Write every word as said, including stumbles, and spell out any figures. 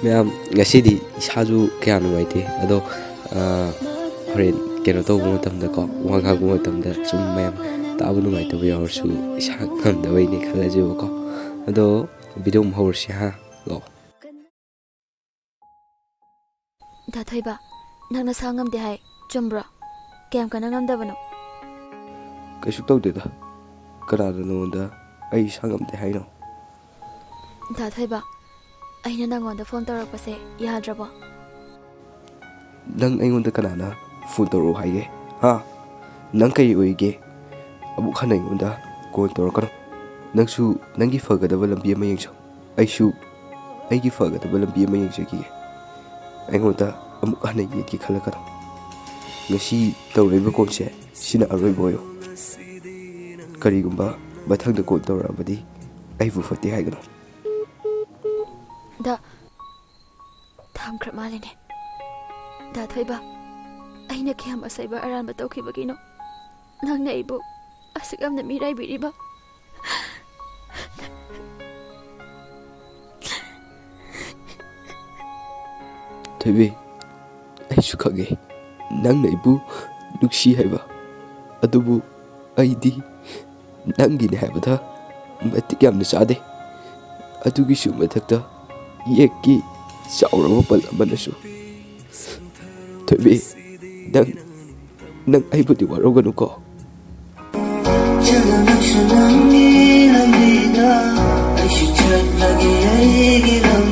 ꯃꯌꯥꯝ, ꯉꯁꯤꯗꯤ ꯏꯁꯥꯁꯨ ꯀꯌꯥ ꯅꯨꯡꯉꯥꯏꯇꯦ, ꯑꯗꯣ ꯍꯣꯔꯦꯟ ꯀꯩꯅꯣ ꯇꯧꯕ ꯃꯇꯝꯗꯀꯣ, ꯋꯥ ꯉꯥꯡꯕ ꯃꯇꯝꯗ ꯁꯨꯝ ꯃꯌꯥꯝ ꯇꯥꯕ ꯅꯨꯡꯉꯥꯏꯇꯕ ꯌꯥꯎꯔꯁꯨ, ꯏꯁꯥ ꯉꯝꯗꯕꯩꯅꯦ ꯈꯜꯂꯁꯦꯕꯀꯣ꯫ ꯑꯗꯣ ꯚꯤꯗꯤꯑꯣ ꯑꯃ ꯍꯧꯔꯁꯤ ꯍꯥ꯫ ꯂꯥꯛꯑꯣ꯫ ꯗꯥ ꯊꯣꯏꯕ, ꯅꯪ ꯅꯁꯥ ꯉꯝꯗꯦ ꯍꯥꯏ, ꯆꯨꯝꯕ꯭ꯔꯣ? ꯀꯌꯥꯝ ꯀꯟꯅ ꯉꯝꯗꯕꯅꯣ? ꯀꯩꯁꯨ ꯇꯧꯗꯦꯗ꯫ ꯀꯅꯥꯅ ꯅꯉꯣꯟꯗ ꯑꯩ ꯏꯁꯥ ꯉꯝꯗꯦ ꯍꯥꯏꯅꯣ? ꯗꯥ ꯊꯣꯏꯕ, ꯑꯩꯅ ꯅꯪꯉꯣꯟꯗ ꯐꯣꯟ ꯇꯧꯔꯛꯄꯁꯦ ꯌꯥꯗ꯭ꯔꯕꯣ? ꯅꯪ ꯑꯩꯉꯣꯟꯗ ꯀꯅꯥꯅ ꯐꯣꯟ ꯇꯧꯔꯛꯑꯣ ꯍꯥꯏꯒꯦ? ꯍꯥ? ꯅꯪ ꯀꯔꯤ ꯑꯣꯏꯒꯦ? ꯑꯃꯨꯛ ꯍꯟꯅ ꯑꯩꯉꯣꯟꯗ ꯀꯣꯜ ꯇꯧꯔꯛꯀꯅꯨ꯫ ꯅꯪꯁꯨ ꯅꯪꯒꯤ ꯐꯒꯗꯕ ꯂꯝꯕꯤ ꯑꯃ ꯌꯦꯡꯖꯧ꯫ ꯑꯩꯁꯨ ꯑꯩꯒꯤ ꯐꯒꯗꯕ ꯂꯝꯕꯤ ꯑꯃ ꯌꯦꯡꯖꯈꯤꯒꯦ꯫ ꯑꯩꯉꯣꯟꯗ ꯑꯃꯨꯛ ꯍꯟꯅ ꯌꯦꯠꯀꯦ ꯈꯜꯂꯛꯀꯅꯨ꯫ ꯉꯁꯤ ꯇꯧꯔꯛꯏꯕ ꯀꯣꯜꯁꯦ ꯁꯤꯅ ꯑꯔꯣꯏꯕ ꯑꯣꯏꯌꯣ꯫ ꯀꯔꯤꯒꯨꯝꯕ ꯃꯊꯪꯗ ꯀꯣꯜ ꯇꯧꯔꯛꯑꯕꯗꯤ ꯑꯩꯕꯨ ꯐꯠꯇꯦ ꯍꯥꯏꯒꯅꯨ꯫ ꯗꯥ, ꯊꯝꯈ꯭ꯔ ꯃꯥꯜꯂꯦꯅꯦ꯫ ꯗꯥ ꯊꯣꯏꯕ, ꯑꯩꯅ ꯀꯌꯥꯝ ꯑꯁꯣꯏꯕ ꯑꯔꯥꯟꯕ ꯇꯧꯈꯤꯕꯒꯤꯅꯣ ꯅꯪꯅ ꯑꯩꯕꯨ ꯑꯁꯨꯛ ꯌꯥꯝꯅ ꯃꯤꯔꯥꯏꯕꯤꯔꯤꯕ? ꯊꯣꯏꯕꯤ, ꯑꯩꯁꯨ ꯈꯪꯉꯦ ꯅꯪꯅ ꯑꯩꯕꯨ ꯅꯨꯡꯁꯤ ꯍꯥꯏꯕ, ꯑꯗꯨꯕꯨ ꯑꯩꯗꯤ ꯅꯪꯒꯤꯅꯦ ꯍꯥꯏꯕꯗ ꯃꯇꯤꯛ ꯌꯥꯝꯅ ꯆꯥꯗꯦ꯫ ꯑꯗꯨꯒꯤꯁꯨ ꯃꯊꯛꯇ ꯌꯦꯛꯀꯤ ꯆꯥꯎꯔꯕ ꯄꯜ ꯑꯃꯅꯁꯨ꯫ ꯊꯣꯏꯕꯤ, ꯅꯪ, ꯅꯪ ꯑꯩꯕꯨꯗꯤ ꯋꯥꯔꯧꯒꯅꯨꯀꯣ꯫ ꯆꯠꯂꯨ ꯅꯪꯁꯨ ꯅꯪꯒꯤ ꯂꯝꯕꯤꯗ, ꯑꯩꯁꯨ ꯆꯠꯂꯒꯦ ꯑꯩꯒꯤ ꯂꯝꯕꯤꯗ꯫